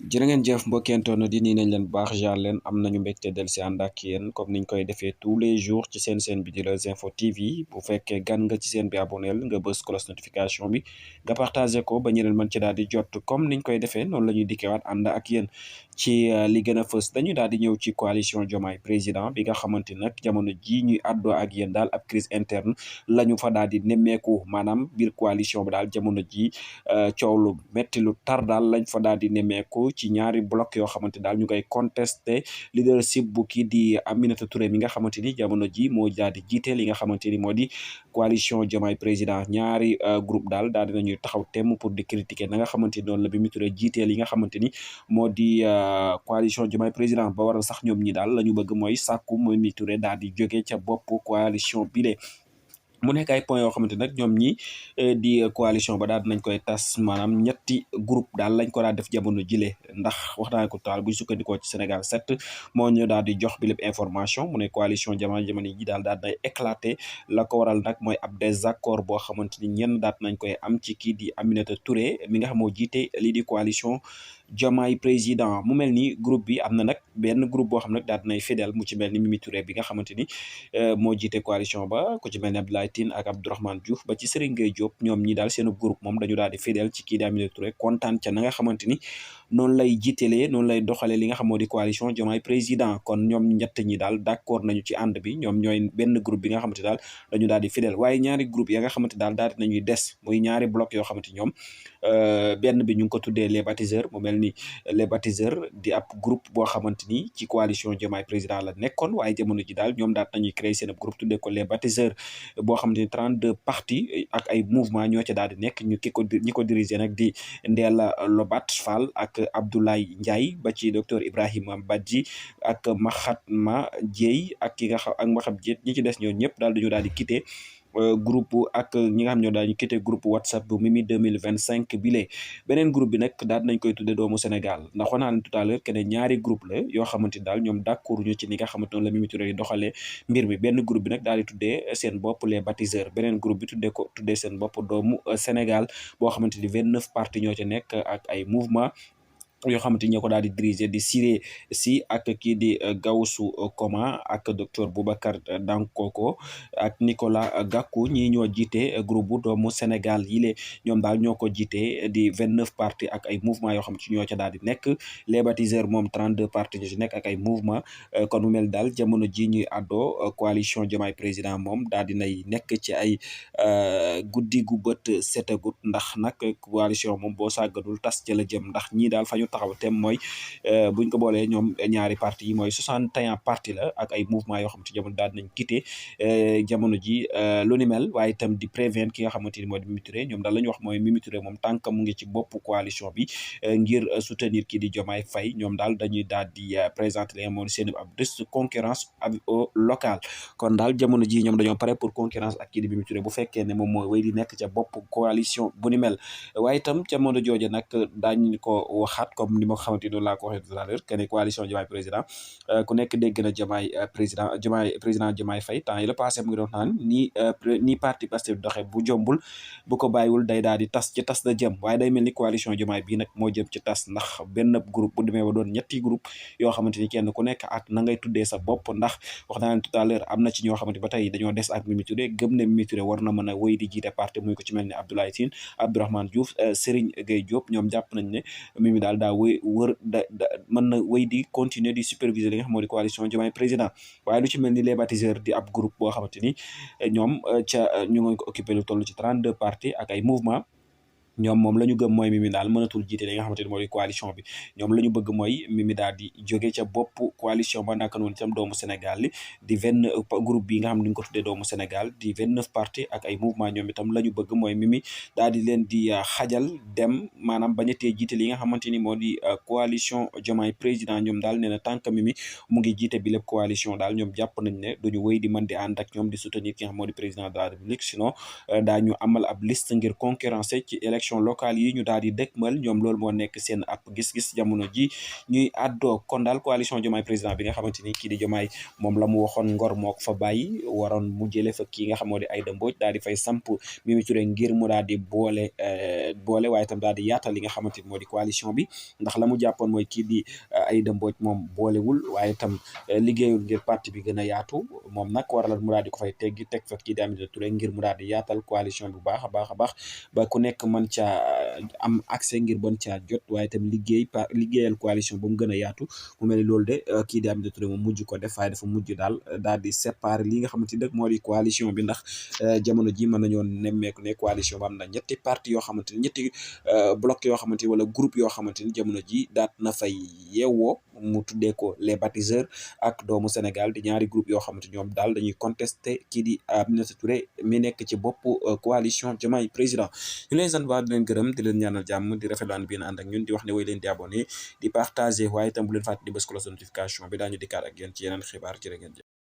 jërë ngeen jëf mbokkentoon di nii nañ leen baax jaar leen am nañu mbégte del si ànd ak yéen comme niñ koy defee tous les jours ci seen bi di les info TV bu fekkee gan nga ci seen bi aboneel nga bës cloche notification bi nga partagé ko ba ñeneen mën ci daal di jot comme niñ koy defee noonu la ñuy dikkewaat ànd ak yéen ci li gën a fës dañu daal di ñëw ci coalition Diomaye président bi nga xamante nag jamono ji ñuy àddoo ak yéen daal ab crise interne la ñu fa daal di nemmeeku maanaam biir coalition bi daal jamono ji coow lu metti lu tar daal lañ fa daal di nemmeeku ci ñaari bloc yoo xamante daal ñu koy contesté leadership bu kii di Aminata Touré mi nga xamante ni jamono ji moo daal di jiite li nga xamante ni moo di coalition Diomaye président ñaari groupe daal dinañuy taxaw temm pour di critiquer na nga xamante ni noonu la Mimi Touré jiitee li nga xamante ni moo di coalition Diomaye président ba waral sax ñoom ñi daal la ñu bëgg mooy sàkku Mimi Touré daal di jóge ca bopp coalition bile mu nekk ay points yoo xamante nag ñoom ñi di coalition ba daal nañ koy tas maanaam ñetti groupe daal lañ ko daal def jamono jile ndax wax naa ko taal bu ñu sukkandikoo ci Sénégal 7 moo ñu daal di jox bi lépp information mu ne coalition jamono ji daal day éclaté la ko waral nag mooy ab désaccord boo xamante ni ñenn daat nañ koy am ci kii di Aminata Touré mi nga xam moo jiite lii di coalition Diomaye président mu mel ni groupe bi am na nag benn groupe boo xam nag daal dinay fidèle mu ci mel ni Mimi Touré bi nga xamante ni moo jiite coalition ba ku ci mel ni Abdoulaye Tine ak Abdourahmane Diouf ba ci Serigne Gueye Diop ñoom ñi daal seen groupe moom dañu daal di fidèle ci kii di Aminata Touré kontaan ca na nga xamante ni noonu lay jiitelee noonu lay doxalee li nga xam moo di coalition Diomaye président kon ñoom ñett ñi daal d'accord nañu ci ànd bi ñoom ñooy benn groupe bi nga xamante daal dañu daal di fidèle waaye ñaari groupe ya nga xamante daal dinañuy des muy ñaari bloc yoo xamante ñoom benn bi ñu ngi ko tuddee les baptiseurs mu mel ni les baptiseurs di ab groupe boo xamante ni ci coalition Diomaye président la nekkoon waaye jamono ji daal ñoom daal nañuy créer seen groupe tuddee ko les baptiseurs boo xamante ni 32 partis ak ay mouvement ñoo ca daal di nekk ñi ko diriger nag di Ndella Lobat Fall ak Abdoulaye Ndiaye ba ci docteur Ibrahima Badji ak Mahatma Dieye ak ki nga xam ak Maham Dieye ñi ci des ñoo ñëpp daal dañu daal di quitter groupe ak ñi nga xam ñoo daañu quitté groupe WhatsApp bu Mimi 2025 bile beneen groupe bi nag daal nañ koy tudde doomu Sénégal ndax wax naa leen tout à l'heure que ne ñaari groupe la yoo xamante daal ñoom d'accord ñu ci ni nga xamante noonu la Mimi Touré di doxalee mbir mi benn groupe bi nag daal di tuddee seen bopp les baptiseurs beneen groupe bi tuddee seen bopp doomu Sénégal boo xamante ni 29 partis ñoo ci nekk ak ay mouvement yoo xamante ni ñoo ko daal di diriger di Siré Sy ak kii di Gawsu Koma ak docteur Boubacar Dankoko ak Nicolas Gakou ñii ñoo jiite groupe bu doomu Sénégal yi ñoom daal ñoo ko jiite di 29 partis ak ay mouvement yoo xam ci ñoo ca daal di nekk les baptiseurs moom 32 partis ñoo ci nekk ak ay mouvement kon mu mel daal jamono ji ñuy àddoo coalition Diomaye président moom daal dinay nekk ci ay guddi gu bët setagut ndax nag coalition moom boo sàggadul tas ca la jëm ndax ñii daal fa ñu taxaw tem mooy buñ ko boolee ñoom ñaari parti yi mooy 61 parti la ak ay mouvement yoo xam te jamono daal dinañ quitté jamono ji lu ni mel waaye itam di prévenir ki nga xamante ni mooy Mimi Touré ñoom daal la ñu wax mooy Mimi Touré moom tant que mu ngi ci bopp coalition bi ngir soutenir kii di Diomaye Faye ñoom daal dañuy daal di présenter li nga moom seen ab liste concurrence au local kon daal jamono ji ñoom dañoo pare pour concurrence ak kii di Mimi Touré bu fekkee ne moom mooy wéy di nekk ca bopp coalition bu ni mel waaye itam jamono jooje nag daañu ko waxaat comme ni ma ko xamante noonu laa ko waxee tout à l'heure que ne coalition Diomaye président ku nekk dégg na Diomaye président Diomaye Faye temps yi la passé mu ngi doon naan nii parti Pastef doxee bu jombul bu ko bàyyiwul day daal di tas ci tas da jëm waaye day mel ni coalition Diomaye bii nag moo jëm ci tas ndax benn groupe bu demee ba doon ñetti groupe yoo xamante ni kenn ku nekk ak na ngay tuddee sa bopp ndax wax naa leen tout à l'heure am na ci ñoo xamante ba tey dañoo des ak Mimi Touré gëm ne Mimi Touré war na mën a wéy di jiite parti muy ko ci mel ni Abdoulaye Tine Abdourahmane Diouf Serigne Gueye Diop ñoom jàpp nañ ne Mimi daal daa mën na wéy di continuer di superviser li nga xam moo di coalition Diomaye président waaye lu ci mel ni les baptiseurs di ab groupe boo xamante ni ñoom ñu ngi ko occupé lu toll ci 32 partis ak ay mouvement ñoom moom la ñu gëm mooy Mimi daal mënatul jiite li nga xamante ni mooy coalition bi ñoom la ñu bëgg mooy Mimi daal di jóge ca bopp coalition ba naka noonu itam doomu Sénégal li di groupe bi nga xam ne ñu ko tuddee doomu Sénégal di 29 partis ak ay mouvement ñoom itam la ñu bëgg mooy Mimi daal di leen di xajal dem maanaam bañ a tee jiite li nga xamante ni moo di coalition Diomaye président ñoom daal nee na tant que Mimi mu ngi jiite bi lépp coalition daal ñoom jàpp nañ ne duñu wéy di mën di ànd ak ñoom di soutenir ki nga xam moo di président de la République sinon daañu amal ab liste ngir concurrencer ci élection élection locale yi ñu daal di dëkkmal ñoom loolu moo nekk seen ab gis-gis jamono ji ñuy àddoo kon daal coalition Diomaye président bi nga xamante ni kii di Diomaye moom la mu waxoon ngor moo ko fa bàyyi waroon mu jële fa kii nga xam moo di Aïda Mbodj daal di fay samp Mimi Touré ngir mu daal di boole waaye itam daal di yaatal li nga xamante ni moo di coalition bi ndax la mu jàppoon mooy kii di Aïda Mbodj moom boolewul waaye itam liggéeyul ngir parti bi gën a yaatu moom nag waral mu daal di ko fay teggi teg fa kii di Aminata Touré ngir mu daal di yaatal coalition bu baax a baax a baax ba ku nekk mën caa am accès ngir mën caa jot waaye itam liggéeyal coalition ba mu gën a yaatu mu mel ni loolu de kii di Aminata Touré moom mujj ko def waaye dafa mujj daal di séparer li nga xamante ni moo di coalition bi ndax jamono ji mën nañoo nemmeeku ne coalition ba am na ñetti parti yoo xamante ni ñetti bloc yoo xamante ni wala groupe yoo xamante ni jamono ji daat na fay yeewoo mu tuddee ko les bâtisseurs ak doomu Sénégal di ñaari groupe yoo xamante ñoom daal dañuy contester kii di Aminata Touré mi nekk ci bopp coalition Diomaye président ñu leen sant baax di leen gërëm di leen ñaanal jàmm di rafetlu ànd bi ànd ak ñun di wax ne way leen di abonné di partager waaye itam bu leen fàtte di bës cloche de notification bi daañu dikkaat ak yéen ci yeneen xibaar jërë ngeen jëf